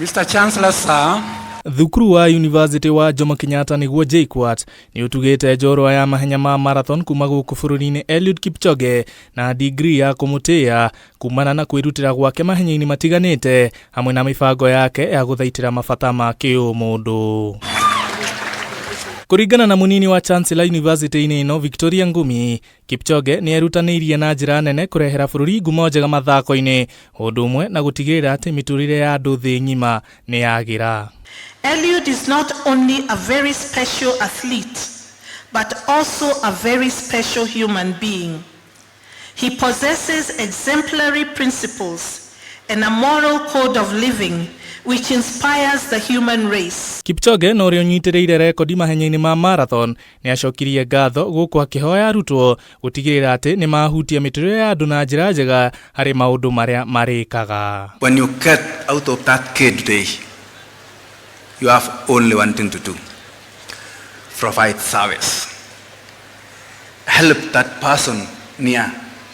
Mr. Chancellor, sir. Thukuru wa University wa Jomo Kenyatta nĩguo JKUAT nĩ ũtugĩte njorua ya mahenya ma marathon kuma gũkũ bũrũri-inĩ Eliud Kipchoge na degree ya kũmũtĩĩa kumana na kwĩrutĩra gwake mahenya-inĩ matiganĩte hamwe na mĩbango yake ya gũthaitĩra mabata ma kĩũmũndũ. Kũringana na mũnini wa Chancellor University-inĩ ĩno Victoria Ngumi, Kipchoge nĩ erutanĩirie na njĩra nene kũrehera bũrũri ngumo njega mathako-inĩ ũndũ ũmwe na gũtigĩrĩra atĩ mĩtũrĩre ya andũ thĩ ng'ima nĩ yagĩra. Eliud is not only a very special athlete, but also a very special human being. He possesses exemplary principles and a moral code of living which inspires the human race. Kipchoge na ũrĩa ũnyitĩrĩire rekondi mahenya-inĩ ma marathon nĩ acokirie ngatho gũkũ akĩhoya arutwo gũtigĩrĩra atĩ nĩ mahutia mĩtũrĩre ya andũ na njĩra njega harĩ maũndũ marĩa marĩkaga. When you get out of that gate today, you have only one thing to do: provide service. Help that person near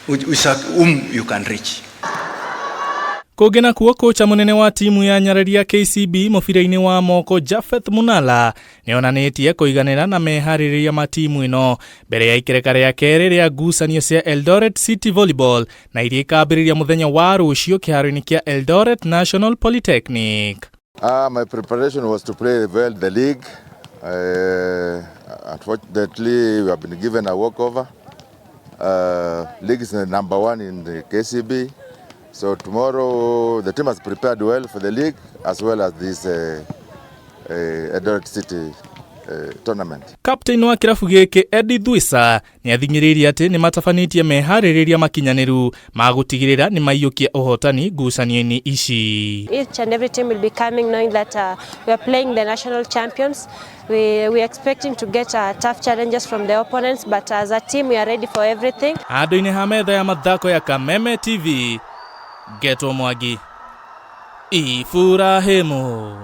whom you can reach. Kũngĩ nakuo kocha mũnene wa timu ya nyarari ya KCB mũbira-inĩ wa moko Japheth Munala nĩ onanĩtie kũiganĩra na meharĩrĩria ma timu ĩno mbere ya ikereka rĩa kerĩ rĩa ngucanio cia Eldoret City Volleyball na iria ikambĩrĩria mũthenya wa rũciũ kĩharo-inĩ kĩa Eldoret National Polytechnic. My preparation was to play well the league. Unfortunately, we have been given a walkover. League is the number one in the KCB. So tomorrow, the team has prepared well for the league as well as this Eldoret City tournament. Captain wa kĩrabu gĩkĩ Eddie Thuisa nĩ athing'ĩrĩirie atĩ nĩ matabanĩtie meharĩrĩria makinyanĩru ma gũtigĩrĩra nĩ maiyũkia ũhotani ngucanio-inĩ ici. Each and every team will be coming knowing that we are playing the national champions. We are expecting to get tough challenges from the opponents, but as a team we are ready for everything. Handũ-inĩ ha metha ya mathako ya Kameme TV, Getwo Mwangi, Iburahimu.